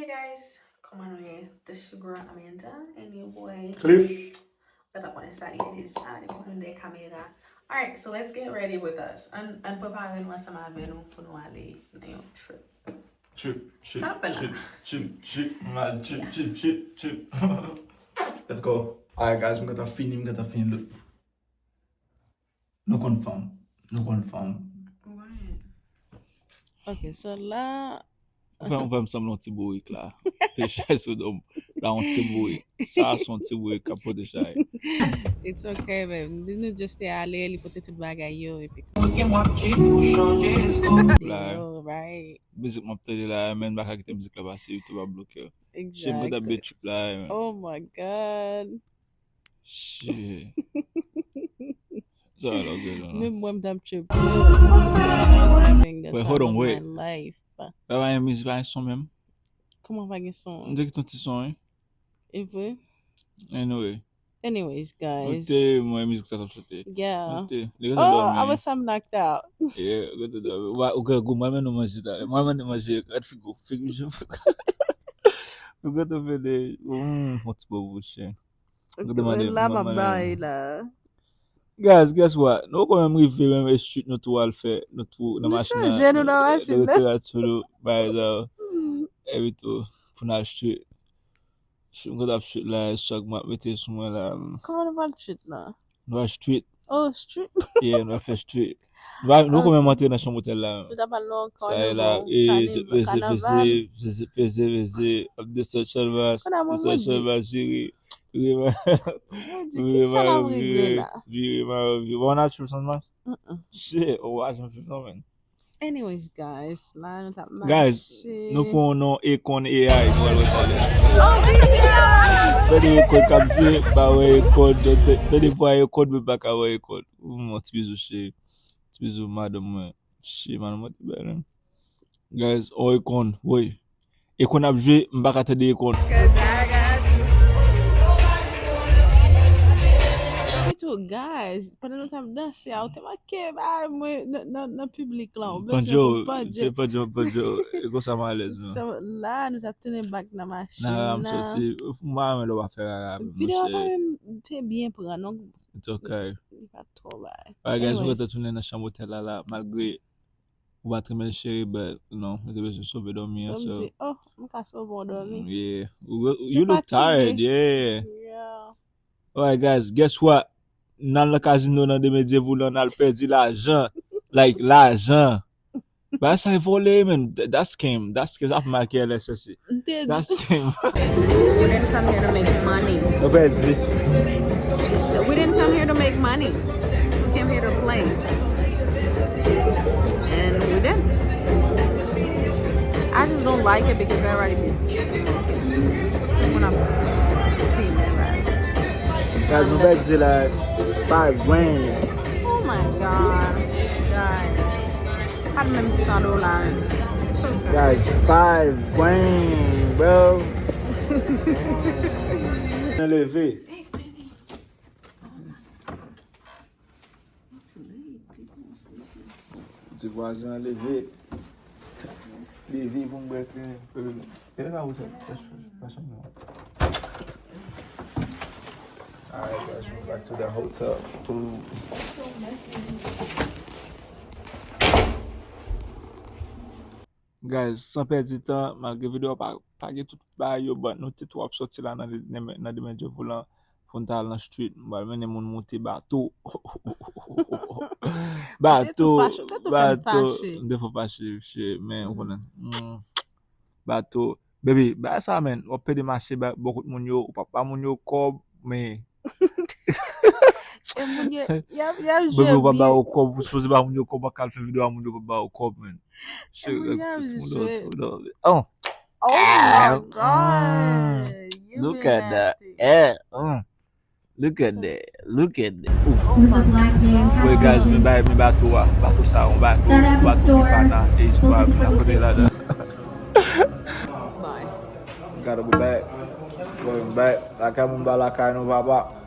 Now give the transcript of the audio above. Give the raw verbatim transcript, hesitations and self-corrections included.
Hey guys, kòman nou ye? This your girl Amanda and your boy Cliff. Gata konnen sa li ye deja, li konnen de kamera. Alright, so let's get ready with us. Ann ann prepare nou ansanm avè nou pou nou ale nan yon trip. Trip, trip, Sa nou fè la? Trip, trip, trip, trip, trip, trip. Let's go. Alright guys, m gentan fini, m gentan fini look. Nou konn fanm. Nou konn fanm. Ok, so la. Ou fè, ou fè m sanble yon ti bourik la. Te chay sou do m. La yon ti bourik. Sa a se yon ti bourik k ap pote chay. It's ok, babe. Li nou just te ale, li pote tout bagay yo, epi. La, Yo, right. Mizik m ap tande la, men m pa ka kite mizik la pase, YouTube ap bloke. Shit, mwen t ap Exactly. Trip la, men. Oh my god. Shit. Sa a lòk yo la. Menm mwen m t ap trip. Wait, hold on, wait. Life. Pa pa gen mizik, pa gen son menm. Kòman pa gen son? M te kite yon ti son, wi. E vre? Anyway. Anyways, guys. Note, mwen, mizik sa t ap chante. Yeah. Note. Li gentan Oh, dòmi. I was some knocked out. Yeah, gentan dòmi. Ou pa, ou gen gou, mwen, men nou manje talè. Mwen, men nou manje. Gad figo, figo, je. Ou gentan fè de, mm, yon ti bo bouche. Ou gentan mande, La, m ap mande. bay la. Guys, guess what? Nou kon menm rive menm street nou tou al fè, nou tou nan Nou machin nan. chanje nou nan machin Nou nan. retire ti nou, bay la. Epi tou, pou n al street. Si m konn ap street la, chak m ap mete sou mwen la. Kòman nou pral street la? Nou al street. Oh, street. Yeah, nou al fè street. Nou pa, nou kon menm antre nan chanm otèl la. Nou ta pral nan Sa e la, carnival, e, se carnival, peze, peze, carnaval. Peze, peze, peze, ap desann chanm la, Kounye a mwen, desann mwen di. Chanm la, jere, vire, Mwen di, ki sa n ap regle la? Vire, vire, vire. Bon, n a trip sann mach? Mm-mm. Shit, ou pa janm trip non, man. Anyways, guys, la nou t ap mache. Guys, nou pran yon non Akon A I, nou al wè talè. Oh, video! Tande Akon k ap jwe, pa wè Akon, tande vwa Akon, men pa ka wè Akon. Ou, mon ti bizou, cheri. Ti bizou, madanm mwen. Shit, man, mwen te bèl, hein. Guys, oh, Akon, woy. Akon ap jwe, m pa ka tande Akon. Epitou, guys, pandan nou t ap danse a, ou te make bay mwen nan, nan, nan piblik la. Ou Pandjo, bezwen se Pandjo, Pandjo. E konsa m alèz, non. So, la, nou t ap tounen back nan machin Nan rara m nan. Soti. M pa renmen lè w ap fè rara avè m, Video a pa monchè. menm te byen pran, non. It's okay. Li pa t twò bay. Alright, guys, nou Anyways. Gentan tounen nan chanm otèl la, la, malgre ou pa t renmen l, cheri, but, non, nou te bezwen sove dòmi an, So, m so. di, oh, m ka sove w dòmi. Yeah. You, Ou you look fatige. Tired, yeah. Yeah. Alright, guys, guess what? N al nan kazino nan demen Dye voulan, n al pèdi lajan. Like, lajan. Ba sa e vòlè, man. Th- That's scam. That's scam. Ap make L S S C. M te That's di. scam. We didn't come here to make money. Nou pèdi. We didn't come here to make money. We came here to play. And we did. I just don't like it because I already be smoking. When I'm female, right? Guys, nou pèdi like five grand. Oh my god. Guys. Pa t menm san dola. Guys, five grand, bro. Leve. Ti vwazen an leve. Leve pou m bwè kleren. Pele pa ou sa. Alright, guys, we're back to the hotel. Ooh. Guys, san pèdi tan, malgre videyo a pa, pa gen tout bagay yo, but nou te tou ap soti la nan, nan, nan demen Dye voulan pou n ta al nan street. M pral mennen moun monte bato. Bato, Ou te tou fache, ou te tou fè m bato. Fache. M te fè w fache, fache, men ou konnen. Mm. Bato. Baby, bagay sa, man, w ap pede mache ba, bò kot moun yo, ou p ap ba moun yo kòb, men E moun yo, y ap, y ap Baby, ou p ap ba jwe yo kòb, ou sipoze ba moun yo kòb, w ap ka al fè videyo a moun yo p ap ba yo kòb, man. Shit, moun yo ap ti moun jwe. Ti moun Oh. Oh my god. You Look been at that. nasty. Eh, mm. Look at that. Look at that. Ooh. Oh my god. Wait, guys, men bay, men bato a. Bato sa, yon bato, yon bato ki pa nan e istwa, vin rakonte ladan. Bye. Gotta go back. Going back. Lakay moun ba lakay nou, papa.